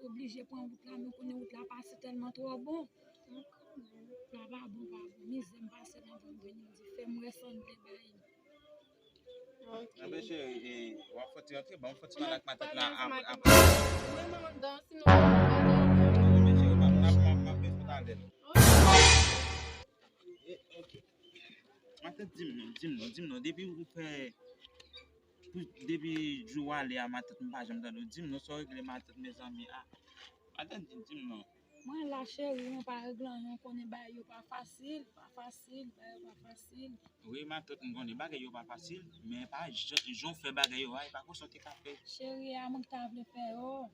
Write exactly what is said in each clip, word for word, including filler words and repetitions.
te oblije pran wout la, men konnen wout la pa si tèlman twò bon. Wout la pa bon, pa bon. Mizè m pase nan van vini, m di fè m wè san m vle bay. Anben cheri, w ap fè ti rantre, ban m fè ti pale ak matant la apre. Wi, m anndan, sinon m ap pale. Anben cheri, m ap bezwen talè. Matant, di m non, di m non, di m non. Depi ou fè, depi jou w ale a, matant, m pa janm tande w. Di m non, sa w regle, matant, mezanmi. Ah, matant, di m, di m non. Mwen la, cheri, mwen pa regle anyen, ou konnen bagay yo pa fasil, pa fasil, bagay yo pa fasil. Wi, matant, m konnen bagay yo pa fasil, men pa jan, jan w fè bagay yo a, e pa konsa w te ka fè. Cheri, a mwen ki ta vle fè yo.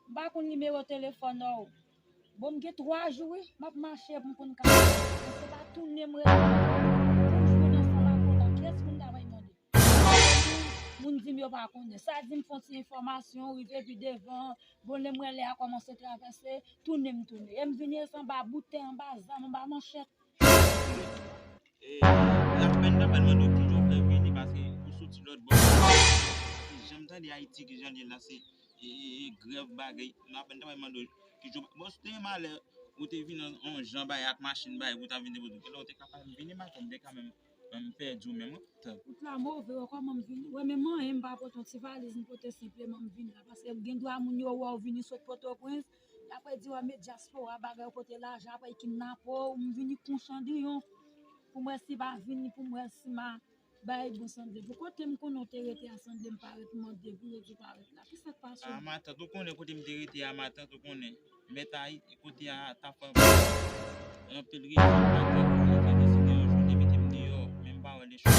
M pa konn nimewo telefòn ou. Bon, m gen twa jou, wi, m ap mache pou m konn ka. Se pa tounen m rele pou m jwenn ansanm ak ou la. Kiyès moun ta bay mande? Moun di m yo pa konnen. Sa di m fè yon ti enfòmasyon, rive pi devan. Bon, lè m wè lè a kòmanse travèse, tounen m tounen. E m vini anba boutèy, anba zam, anba manchèt. E, apèn, apèn mande w kijan w fè vini, paske ou soti lòt bò. Paske jan m tande Ayiti, kijan l ye la, se, e, e, e, grèv bagay. Apèn, apèn mande w kijan w, bon, si w te gen malè, ou te vin an, an jan bay ak machin bay, pou ta vin depoze. Lè ou te ka pa vini maten, m te ka menm, menm pèdi w menm, wi. Wout la move, wè kòman m vini. Wè, menm mwen, m pa pote yon ti valiz, m pote senpleman m vini la. Paske gen dwa moun yo wè w vini sot Pòtoprens, y ap di, wè, men dyaspora, bagay, ou pote lajan, apre y kidnape w, m vini kon Chandriyon. Pou m wè si pa vini, pou m wè si ma bay bon Sandlin. Pou kote m konnen w te rete a Sandlin, m pa ret mande pou yo di w pa ret la. Ki sa k pase? A, matant, ou konnen kote m te rete a, matant, ou konnen. Mèt a, kote a, ta fè anpil rejim, matant. Yo te deside yon jou, te mete m deyò, men m pa wè lechwa.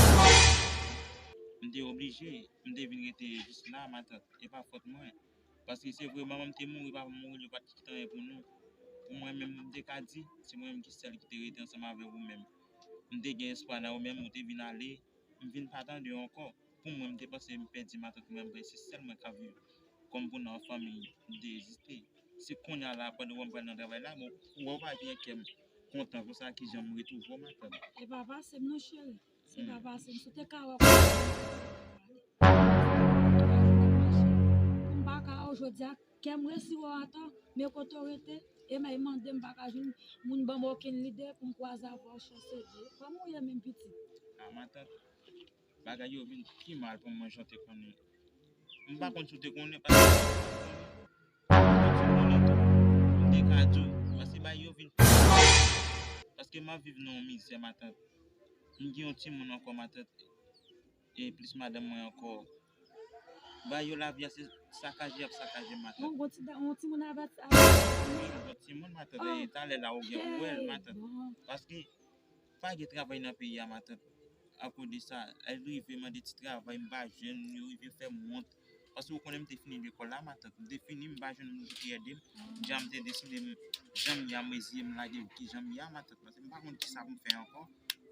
M te oblije, m te vin rete jis la, matant. E pa fòt mwen. Paske se vre, manman m te mouri, papa m mouri, yo pa t kite anyen pou nou. Pou mwen menm, m te ka di, se mwen menm ki sèl ki te rete ansanm avèk ou menm. M te gen espwa nan ou menm, ou te vin ale, m vin pa tande w ankò. Pou mwen, m te panse m pèdi matant mwen, m panse se sèl mwen k ap viv. Kòm pou nan fanmi, m te ezite. Se kounye a la, pandan w wè m pral nan travay la, bon, ou wè w pa gen kè m kontan konsa, kijan m retwouve w, matant. E pa pase m non, cheri. Se pa pase m. Si w te ka wè kòman m te pale. M pa ka wè w jodi a, kè m resi wè w atò, men kote w rete, e m ay mande m pa ka jwenn moun ban m okenn lide pou m kwaze avè w, chèche Dye. Kòman w ye menm pitit? A, matant, bagay yo vin pi mal pou mwen jan w te konnen. M pa konn si w te konnen, paske m te ka di w, paske bagay yo vin pi mal. Paske m ap viv nan yon mizè, matant. M gen yon timoun ankò, matant, e plis madanm mwen ankò. Bagay yo, lavi a se sakaje y ap sakaje, matant. Yon gwo ti da-, yon timoun avè, avè. Wi, yon timoun, matant. E talè la ou gen, ou wè l, matant. Paske pa gen travay nan peyi a, matant. Akoz de sa, lè l rive mande ti travay, m pa jwenn, yo rive fè m wont. Paske ou konnen m te fini lekòl la, matant. M te fini, m pa jwenn moun ki te ede m. Dja m te deside m, jan m ye a, m reziye m lage l kijan m ye a, matant. Paske m pa konn kisa pou m fè ankò.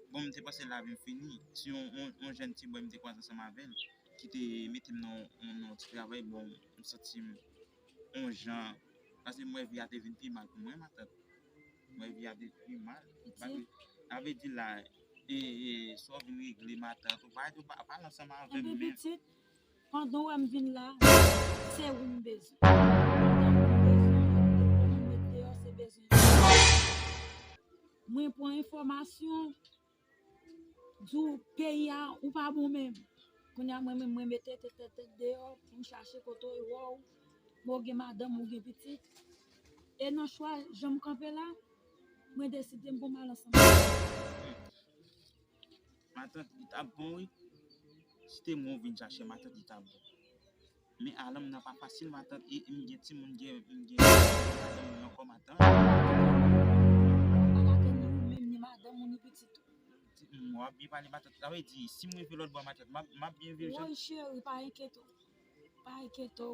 Bon, m te panse lavi m fini. Se yon, yon, yon jèn ti bòy m te kwaze ansanm avè l, ki te mete m nan yon, nan yon ti travay, bon, m santi m yon jan, paske m wè vi a te vin pi mal pou mwen, matant. M wè vi a te pi mal. Sa vle di la, e, e, sa w vin regle, matant, ou pa, ou pa, pale ansanm avè m, men. Ebyen, pitit, pandan w wè m vin la, se ou m bezwen. Pandan ou m bezwen, depi w met deyò, se bezwen. Mwen pran enfòmasyon, di w peyi a, ou pa bon menm. Kounye a, mwen menm, mwen mete tèt, tèt, tèt deyò pou m chache kote w wè w, men w gen madanm, ou gen pitit. E nan chwa, jan m kanpe la, mwen deside m pou m al ansanm avè w. Matant, li t ap bon, wi. Si te mwen w vin chache, matant, li t ap bon. Men alanm nan pa fasil, matant, e m gen timoun, gen, m gen, m gen madanm mwen ankò, matant. Pale avè ni ou menm, ni madanm ou, ni pitit ou. M, w ap byen pale, matant. Sa vle di, si m rive lòt bò, matant, m ap, m ap byen viv, jan. Woy, cheri, pa enkyete w. Pa enkyete w.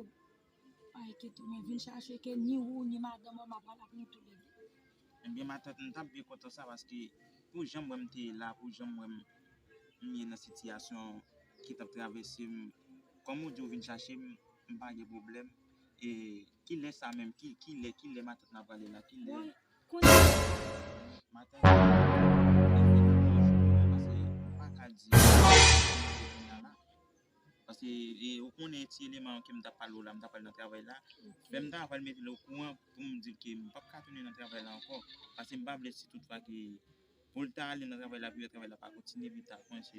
Pa enkyete w, men vin chache ke ni ou, ni madanm ou, m ap pale ak nou toulède. Ebyen, matant, m t ap byen kontan sa, paske pou jan m wè m te ye la, pou jan m wè m, m ye nan sitiyasyon ki t ap travèse m, kòm ou di w vin chache m, m pa gen pwoblèm. E kilè sa menm? Ki, kilè, kilè matant n ap prale la? Kilè? Woy, kounye a. Matant, e fè n ap yon jou, paske m pa ka di kounye a la. Paske, e, ou konnen ti eleman ke m t ap pale w la, m t ap pale nan travay la. Fè m ta pral mete l okouran pou m di l ke m p ap ka tounen nan travay la ankò. Paske m pa vle si toutfwa ke pou l ta ale nan travay la, pou travay la pa kontinye, epi ta panse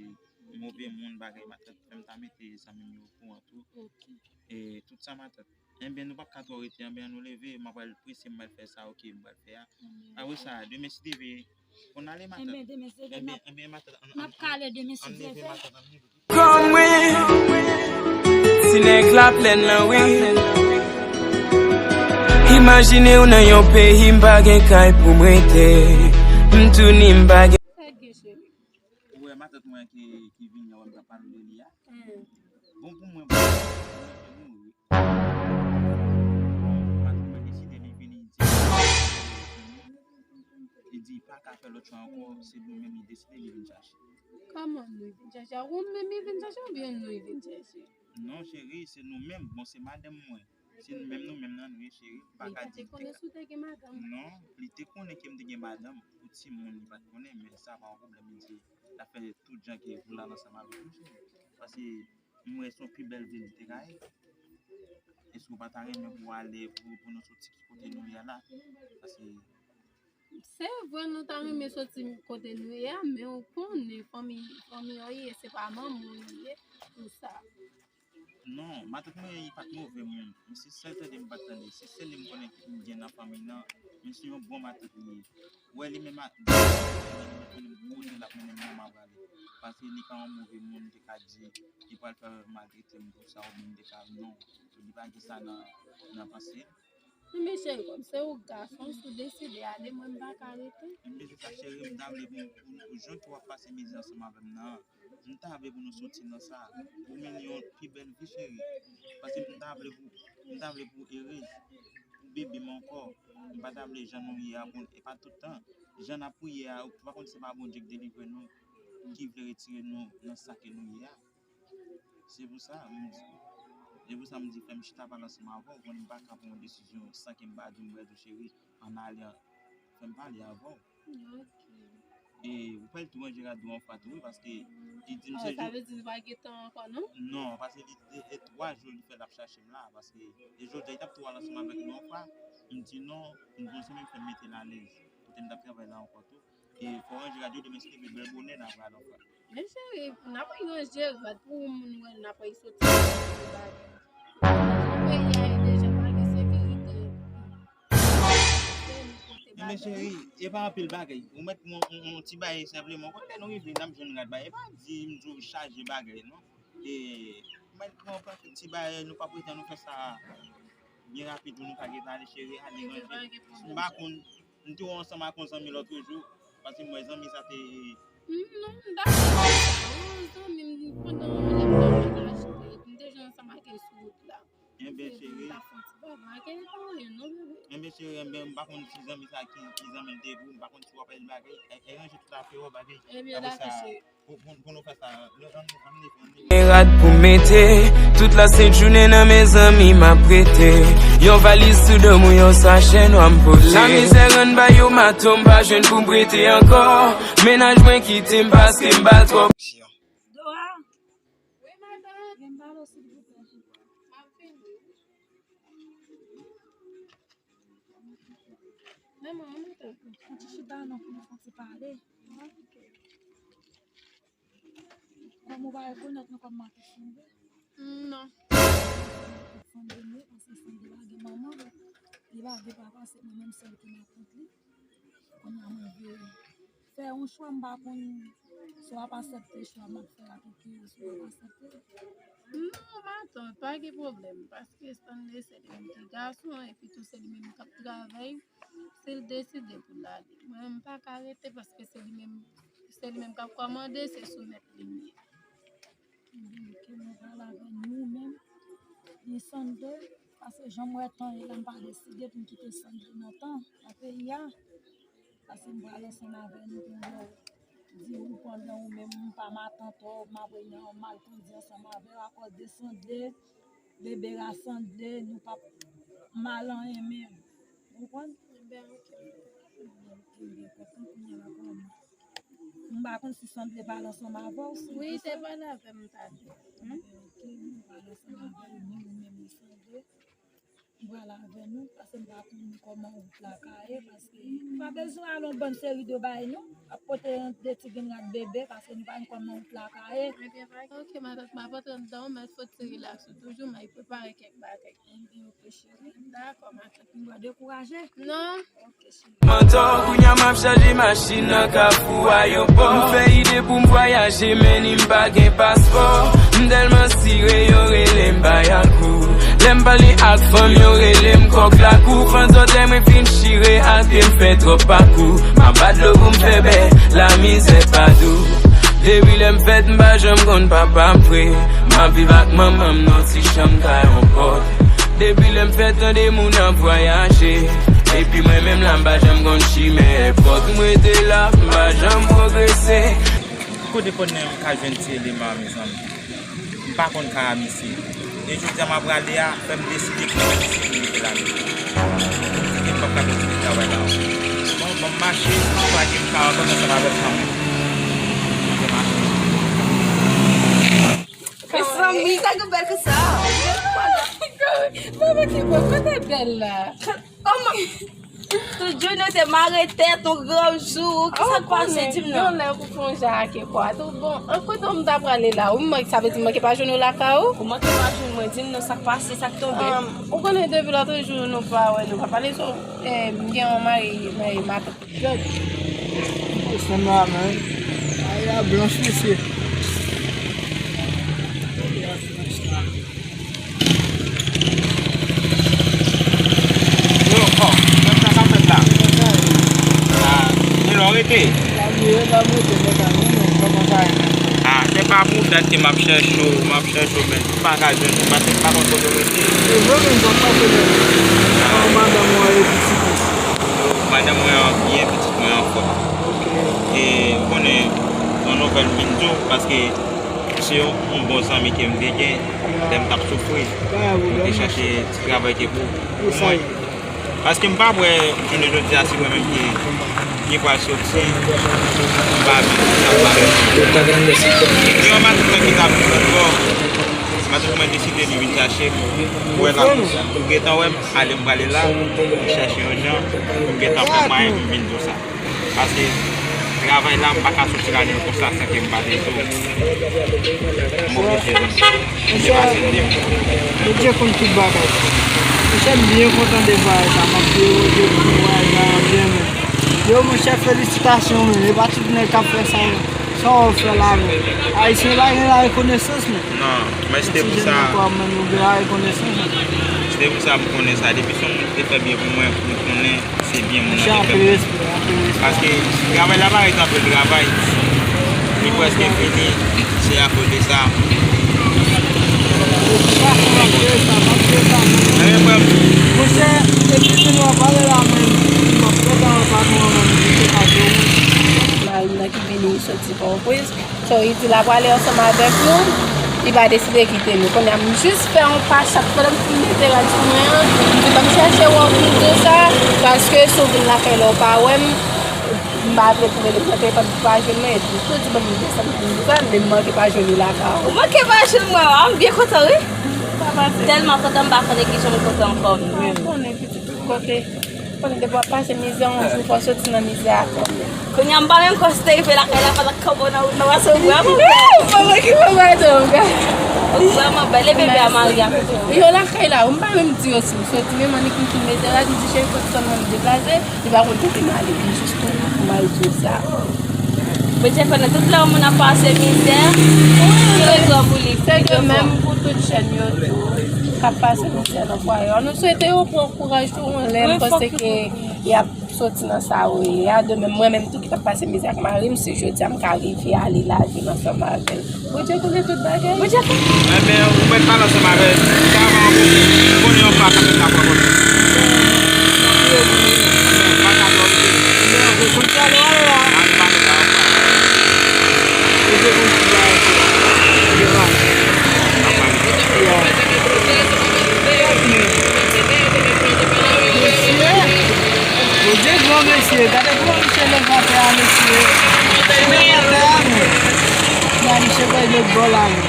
move moun, bagay, matant, fè m ta mete zanmi m yo okouran tou. E tout sa, matant. Enben, nou p ap ka twò rete, enben, nou leve, m ap pral prese, m pral fè sa, oke, m pral fè a. Apre sa, demen si Dye vle, konn ale, matant. Enben, demen si Dye vle, enben, matant, n ap kale demen si Dye vle. Kòm mwen, ti nèg laplèn lan, wi. Imajine w nan yon peyi m pa gen kay pou m rete. M tou ni m pa gen. Ou wè matant mwen ki, ki vini an, wè m t ap pale de li a. Bon, pou mwen, bon, pou mwen, se mouri. Bon, matant mwen deside li vini, li di, li di, li pa ka fè lòt chwa ankò, se nou menm li deside li vin chache. Kòman nou vin chache? Ou menm li vin chache oubyen nou li vin chache? Non, cheri, se nou menm. Bon, se madanm mwen. Se nou menm, nou menm nan nou ye, cheri. M pa ka di. Li pa te konnen si w te gen madanm? Non, li te konnen ke m te gen madanm. Pou timoun, li pa t konnen, men sa pa yon pwoblèm, li di. L ap fè tout jan ke pou l al ansanm avèk nou, cheri. Paske m wè se yon pi bèl vi li te ka ye. Èske w pa ta renmen pou w ale, pou, pou nou soti ki kote nou ye a la? Paske Se vre, nou ta renmen soti kote nou ye a, men ou konnen fanmi, fanmi an ye, se pa manman w li ye pou sa. Non, matant mwen li pa t move moun. Men se sèl tande m pa t tande. Se sèl li m konnen ki m gen nan fanmi nan. Men se yon bon matant li ye. Ou wè li menm a, li konnen kote l ap mennen m nan m a prale. Paske li pa yon move moun, m te ka di li pral fè maltrete m pou sa oubyen m te ka non. Li pa gen sa nan nan panse l. Men cheri, kòm se ou gason, si w deside ale, mwen m pa ka rete. Men se sa cheri, m ta vle pou, pou nou, jan ke w ap pase mizè ansanm avè m nan, m ta vle pou nou soti nan sa, pou mennen yon pi bèl vi cheri. Paske m ta vle pou, m ta vle pou w erez, pou bebe m ankò. M pa ta vle jan nou ye a, bon, e pa tout tan. Jan n ap priye a, ou pa konn se pa Bondye k delivre nou, ki vle retire nou nan sa ke nou ye a. Se pou sa m di, se pou sa m di fè m chita pale ansanm avè w, pou m pa ka pran yon desizyon san ke m pa di w m rèd ou cheri, ann ale, fè m pale avè w. E ou pral tou ranje rad ou anfwa tou wi, paske li di m se jou. Sa vle di nou pa gen tan ankò non? Non, paske li e twa jou li fè l ap chache m la, paske e jodi a li t ap tou al ansanm avèk nou anfwa, m di non, m di non se menm fè m mete l alèz, kote m t ap travay la ankò tou. E fò w ranje rad ou demen si Dye vle bèl bonè n a pral ankò. Men cheri, n ap ranje rad pou moun wè n ap soti nan bagay. Peyi a e deja pa gen sekirite. Men cheri, e pa anpil bagay. Ou mèt yon ti bagay senpleman. Kote nou rive n ap jwenn rad bagay. E pa di m di w chaje bagay non. E ou mèt pran yon pakèt ti bagay, nou p ap rete nou fè sa byen rapid pou nou ka gentan ale cheri, ale ranje. M pa konn M te wè w ansanm ak yon zanmi lòt jou, paske m wè zanmi sa te. Non, m dakò. Yon zanmi m pandan yon lè m t ap achte, m te jwenn ansanm ak li sou wout la. Enben cheri. M pa fè yon ti bagay, pa anyen non bebe. Enben cheri, enben m pa konn si zanmi sa ki ki zanmi l te ye pou ou, m pa konn si w ap al bagay, e ranje tout afè w bagay. Enben dakò cheri. Pou nou fè sa, ann leve, ann leve. Men rad pou mete, tout lasent jounen nan men zanmi m ap rete. Yon valiz sou do m ou yon sachè nwa m pote. Lamizè rann ba yo mato m pa jwenn pou m prete ankò. Mennaj mwen kite m paske m ba l twòp. Dora. Wi matant. Gen balo silvouplè. M ap vini. Men mwen, mwen te. Fon ti chita non pou nou fon ti pale. Kòm ou pa rekonèt mwen kòm matant Sanble? Non. Sanble, paske Sanble pa gen manman, li pa gen papa, se mwen menm sèl ki matant li. Kounye a mwen vle fè yon chwa, m pa konn si w ap aksepte chwa m ap fè a, epi si w ap aksepte. Non, matant, pa gen pwoblèm, paske Sanble se li menm ki gason, epi tou se li menm k ap travay. Si l deside pou l ale, mwen, m pa ka rete, paske se li menm, se li menm k ap kòmande, se soumèt li m ye. Ebyen, oke, mwen pral avè nou menm. Li Sanble, paske jan m wè tan ye la, m pa deside pou m kite Sanble nan tan, nan peyi a. Paske m pral ansanm avè nou pou m di ou pandan ou menm m pa matant ou, m ap rele an mal kondi ansanm avè w, akòz de Sanble, bebe rasanble, nou p ap mal anyen menm. Ou konprann? Ebyen, oke. Ebyen, oke, m byen kontan kounye a la kòm. M pa konn si Sanble pale ansanm avè w, si Wi, li te pale avè m tande. Ebyen, oke, m pale ansanm avè w, ni ou menm li Sanble. M pral avè nou, paske m pa konn kòman wout la ka ye, paske nou pa bezwen al yon bann seri de bagay non. Ap pote yon de ti grenn rad bebe, paske nou pa konn kòman wout la ka ye. Ebyen, pa gen, oke, matant, m ap antre anndan, men fò w ti rilaks ou toujou, m al prepare kèk bagay. Ebyen, oke, cheri. Dakò, matant, m pa dekouraje. Non. Oke, cheri. Mantò, kounye a m ap chaje machin nan Kafou Ayewopò. M fè ide pou m vwayaje, men ni m pa gen paspò. M tèlman sire, yo rele m Bayakou. Lè m pale ak fanm, yo rele m kòk lakou. Fann zòt lè mwen fin chire, achte m fè twòp pakou. M ap bat dlo pou m fè bè, lamizè pa dou. Depi lè m fèt, m pa janm konn papa m vre. M ap viv ak manman m nan ti chanm kay yon pòt. Depi lè m fèt, tande moun ap vwayaje. Epi mwen menm la, m pa janm konn chimen èpòt. M rete la, m pa janm pwogrese. Kote pwennè m ka jwenn ti eleman an, mezanmi? M pa konn ka a misye. E jodi a m ap prale a, fè m deside pou mwen deside rete la. M di ke m p ap ka kontinye travay la ankò. Bon, bon, m mache, m pa gen ka ankò, men sa pa bèl sa mwen. M mache. Mezanmi, sa gen bèl ke sa. Mama ki bon, kote bèl la? Oh, ma- Tout jounen te mare tèt, yon granm sou ou. Ki sa k pase, di m non? Yon lè ou fè yon jan ak kwa tou. Bon, an kote m ta prale la? Ou manke, sa vle di manke pa jwenn ou lakay ou? Ou manke pa jwenn mwen, di m non, sa k pase, sa k tonbe? Ou konnen depi lòt jou nou pa wè, nou pa pale, so, eh, m gen yon mari, mari matant. Gad. Sèm la, man. Ay, a blanch, mesye. Yo, oh, sa k ap fèt la? Ah, e lè w rete? Ah, se pa pou dat ke m ap chèche w, m ap chèche w, men m pa ka jwenn ou, paske m pa konn kote w rete. E vre, men sa pase, men. Ah. Madanm ou an e pitit ou? Madanm mwen an byen, pitit mwen anfòm. Ok. E ou konnen, yon nouvèl m vin di w, paske se yon, yon bon zanmi ke m te gen, lè m t ap soufri. Mwen te chache ti travay ke pou, pou mwen. Paske m pa wè, jounen jodi a, se mwen menm ki, ki pral soti, m pa menm ki t ap bare. Gen yon matant mwen ki t ap viv lòt bò. Matant mwen deside li vin chache m. Ou wè la, ou gentan wè m, ale m prale la, m chache yon jan pou m gentan fè mwayen pou m vin di w sa. Paske travay la, m pa ka soti ladan l konsa san ke m pa te di w. M oblije vin. M depase de mwa. Bondye konn tout bagay. Monchè, m byen kontan de vwayaj la, paske Bondye konn vwayaj la byen, men. Yo, monchè, felisitasyon, men. E pa tout nèg k ap fè sa, men. Sa w fè la, men. Ayisyen pa gen larekonesans, men. Non, men se te pou sa. Se te pou sa m konnen sa. Depi se yon moun ki te fè byen pou mwen, m konnen se byen moun nan te fè pou mwen. Paske travay la pa rete anpil travay. Li prèske fini. Se akoz de sa. Monchè, epi nou ap pale la, men m ap kontan patwon an, men m te ka di w. Mari m nan ki vini soti Pòtoprens. So, li di l ap prale ansanm avèk nou, li pa deside kite nou. Kounye a, m jis fè yon pa chat pandan m fin mete rad sou mwen an, m di, "Ban m chèche w pou m di w sa, paske si w vin lakay la, w pa wè m, m pa vle pou rele m nan telefòn pou pa jwenn mwen." Epi, tou di, "Ban m desann pou m di w sa, men m manke pa jwenn ou lakay ou." Ou manke pa jwenn mwen, wa, m byen kontan, wi. Tèlman kontan, m pa konnen kijan m kontan ankò, menm. Konnen pitit tout kote. Konnen depi w ap pase mizè yon jou, fò w soti nan mizè a kanmenm. Kounye a, m pa menm kwè si te rive lakay la pandan kanpe nan wout nan, paske w vrèman bèl. Ou pa wè ki fè bagay sa, w vrèman bèl. E bebe a, mari a kote w? Yo lakay la, m pa menm di yo si m soti, menm annik m fin mete rad, m di cheri, fò w desann mwen, m deplase, li pa konn kote m ale, m jis konnen pou m al di w sa. Bondye konnen tout lè yon moun ap pase mizè, li rezon pou li, li rezon. Se de menm pou tout jèn yo tou k ap pase mizè nan fwaye yo. Nou swete yo pran kouraj tou, yon lè m panse ke y ap soti nan sa yo ye a. De menm, mwen menm tou ki t ap pase mizè ak mari m, si jodi a m ka rive ale lavil ansanm avè l. Bondye konnen tout bagay. Bondye konnen. Enben, ou mèt pale ansanm avè l. Sa va anpil. Ou konnen yon pa ka fè sa pran konn. Bondye gran mesye, gade kòman misye leve atè a, mesye. Leve atè a, men. Gade misye bay lòt bò la, men.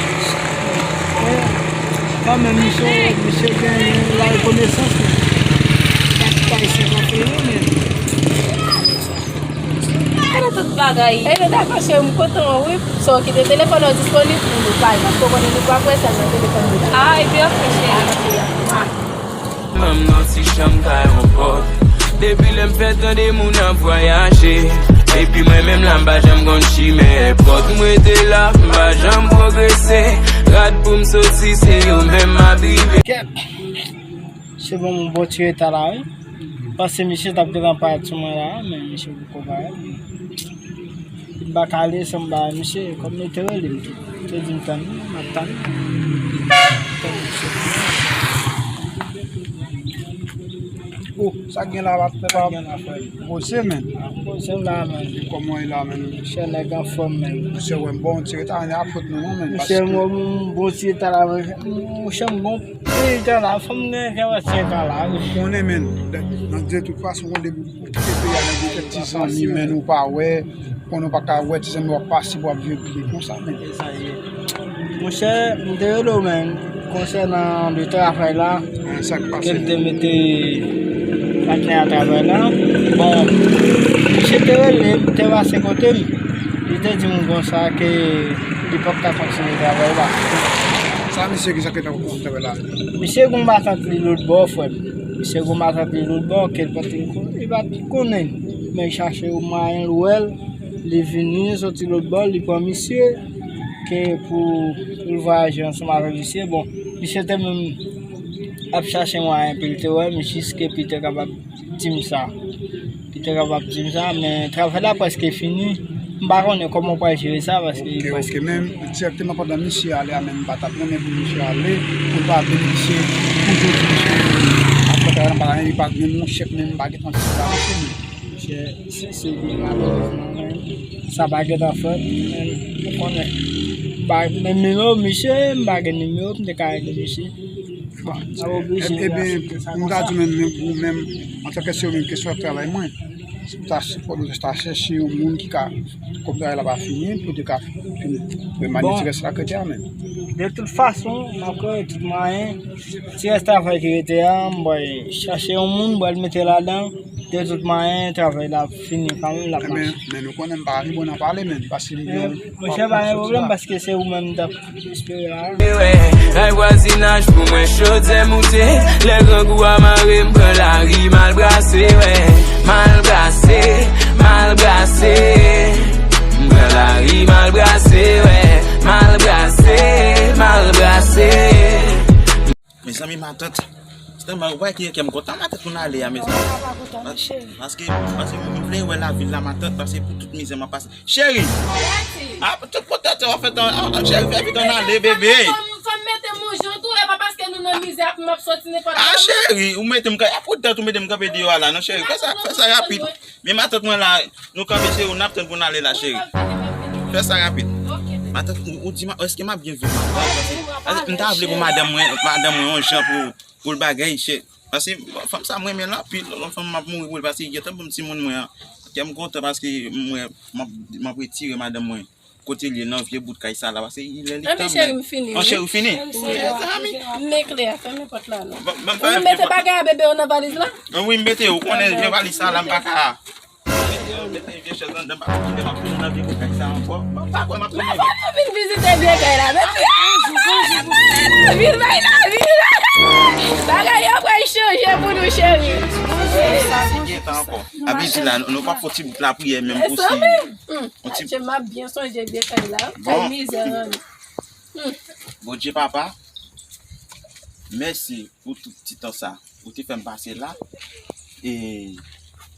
Kanmenm, misye, misye gen la rekonesans, men. Sa ki pa isi ka fè yo, men. Gade tout bagay. E nou dakò, cheri, m kontan, wi. So, kite telefòn ou disponib pou nou pale. Paske w konnen nou pa prese nan telefòn nou. Ah, epi ok, cheri. Ah, ok, ah. Manm nan ti chanm kay yon pòt. Depi lè m fèt tande moun ap vwayaje. Epi mwen menm la m pa janm konn chimen èpòt. M rete la, m pa janm pwogrese. Rad pou m soti, se yo menm m ap drive. Kèt! Se bon, m bon ti reta la, wi. Paske misye t ap gentan parèt sou mwen la, men misye poko parèt. M pa ka ale san m ba misye, kòm li te rele m tou. Te di m tann li, m ap tann li. Tann misye. Oh, sa k gen la, pastè pa? Sa k gen la, frè? Poze, men. Poze m la, men. Kòman w ye la, men? Monchè, nèg anfòm, men. Monchè, wè, m bon ti reta, men apot nou, non, men. Monchè, m bon ti reta la, men. Monchè, m bon ti reta la, fò m gen, gen wè ti reta la, wi. Ou konnen, men, nan de tout fason, ou depi ou kite peyi a, nèg yo kèk ti zanmi, men ou pa wè. Konnen w pa ka wè ti zanmi w ap pase pou w ap vin pile konsa, men. E sa ye. Monchè, m te rele w, men, konsènan le travay la, ke m te mete Patnè a travay la. Bon, misye te rele m, te pase kote m. Li te di m konsa ke li p ap ka kontinye travay la. Sa misye ki sa ki t ap konn travay la? Misye gon matant li lòt bò, frè m. Misye gon matant li lòt bò, ke l pa t, li pa t konnen. Men l chache yon mwayen, l wè l, li vini soti lòt bò, li pran misye, ke pou, pou l vwayaje ansanm avèk misye. Bon, misye te menm ap chache mwayen pou l te wè m, jiske Peter kapab di m sa. Peter kapab di m sa, men travay la prèske fini. M pa konnen kòman w pral jere sa, paske... Ok, ok, men dirèkteman pandan misye ale a, men m pa t ap renmen pou misye ale, pou l pa benefisye pou jodi misye ap fè travay nan bagay, li pa t menm yon chèf, men m pa gentan anvi travay chez li. Misye, se, se, malerezman, men sa pa gentan fèt, men ou konnen. M pa, men nimewo misye, m pa gen nimewo, m te ka rele misye. Bon, sa oblije. Ebyen, m ta di menm, men, ou menm, antanke se ou menm ki sòt travay mwen, si w ta sipòte, ou ta chèche yon moun ki ka, kòm travay la pa fini, pou te ka fini, pou manyen ti rès la kretè a menm. De tout fason, m ap kreye tout mwayen, ti rès travay ki rete a, m bay chache yon moun, m pral mete ladan, de tout mwayen, travay la ap fini kanmenm, l ap mache. Men, men nou konnen m pa ni bon nan pale, men, paske li gen... Monchè, pa gen pwoblèm, paske se ou menm m t ap espere a. Ray vwazinaj pou mwen, chodyè moute. Lè grangou a mare m, pran lari, m al brase, wè. M al brase, m al brase. M pran lari, m al brase, wè. M al brase, m al brase. Mezanmi, matant, se tèlman, ou wè ki kè m kontan, matant, pou n ale a, mezanmi. Kòman w pa kontan, mon cheri? Paske, paske m vle wè lavil la, matant, paske pou tout mizè m ap pase. Cheri! Kiyès li? Ah, tout kontan, an fèt, an, an, cheri, fè vit ann ale, bebe. Fò m, fò m mete m yon jan tou, e pa paske nou nan mizè, ap m ap soti nenpòt jan. Ah, cheri, ou mete m kanpe, ah, pou dat ou mete m kanpe deyò a la, non, cheri. Fè sa, fè sa rapid. Men matant mwen la, nou kanpe, se ou n ap tann pou n ale la, cheri. Fè sa rapid. Matant, ou, ou di, ma, èske m ap byen viv, matant? Paske m ta vle pou madanm mwen, madanm mwen yon jan pou, pou l bagay, cheri. Paske fanm sa mwen renmen l anpil, lòt fanm m ap mouri pou l, paske li gentan ban m timoun mwen an. Kè m kontan paske m wè m ap, m ap retire madanm mwen. Kote l ye nan vye bout kay sa la, paske lè li tann. Cheri, m fini, wi. An, cheri, ou fini? Mezanmi. Men klè a, fèmen pòt la non. Ou mete bagay a bebe yo nan valiz la? Wi, m mete yo. Ou konnen vye valiz sa la, m pa ka. Mete vye chèz anndan, m pa ka kite m ap tounen nan vye bout kay sa ankò. M pa kwè m ap tounen. Vin vizite vye kay la, men. Vin bay la, vin la. Bagay yo pral chanje pou nou, cheri. Sa se gentan ankò. Abidi la, nou, nou pa fè yon ti bout lapriyè menm pou si. Hmm. Adje, m ap byen sonje vye kay la. Kay mizè, zanmi. Hmm. Bondye papa, mèsi pou tout ti tan sa ou te fè m pase la. E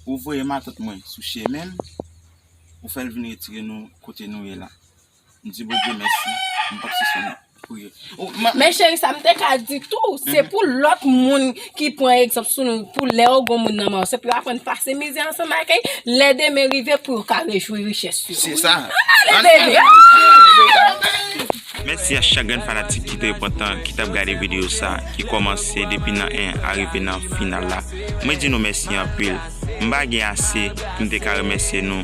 ou voye matant mwen sou chemen m, ou fè l vin retire nou kote nou ye la. M di Bondye mèsi, m p ap sispann priye. Ou, ma- Men cheri, sa m te ka di tou, se pou lòt moun ki pran egzanp sou nou, pou lè yo gon moun nan men yo, se pou yo aprann pase mizè ansanm ak li, lè demen rive pou yo ka rejwi richès yo. Se sa. Ann ale, bebe. Mèsi a chak grenn fanatik ki te pran tan, ki t ap gade videyo sa, ki kòmanse depi nan en a rive nan final la. Mwen di nou mèsi anpil. M pa gen ase pou m te ka remèsye nou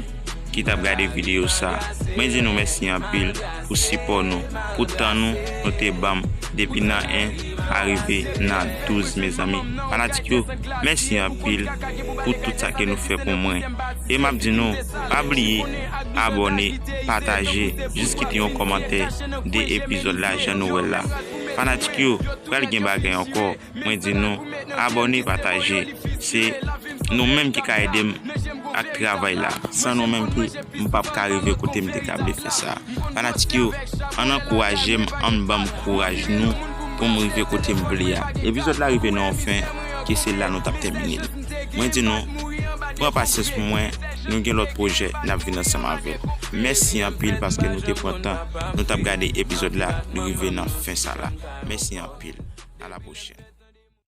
ki t ap gade videyo sa. Mwen di nou mèsi anpil pou sipò nou, pou tan nou, nou te ban m depi nan en a rive nan douz, mezanmi. Fanatik yo, mèsi anpil pou tout sa ke nou fè pou mwen. E m ap di nou, pa bliye abòne, pataje, jis kite yon kòmantè de epizòd la jan nou wè l la. Fanatik yo, pral gen bagay ankò. Mwen di nou, abòne, pataje. Se nou menm ki ka ede m ak travay la. San nou menm tou, m p ap ka rive kote m te ka vle fè sa. Fanatik yo, ann ankouraje m, ann ban m kouraj nou pou m rive kote m vle a. Epizòd la rive nan yon fen, ke se la nou t ap tèmine l. Mwen di nou, pran pasyans pou mwen, nou gen lòt pwojè, n ap vin ansanm avè l. Mèsi anpil paske nou te pran tan, nou t ap gade epizòd la, nou rive nan fen sa la. Mèsi anpil. A la pwochèn.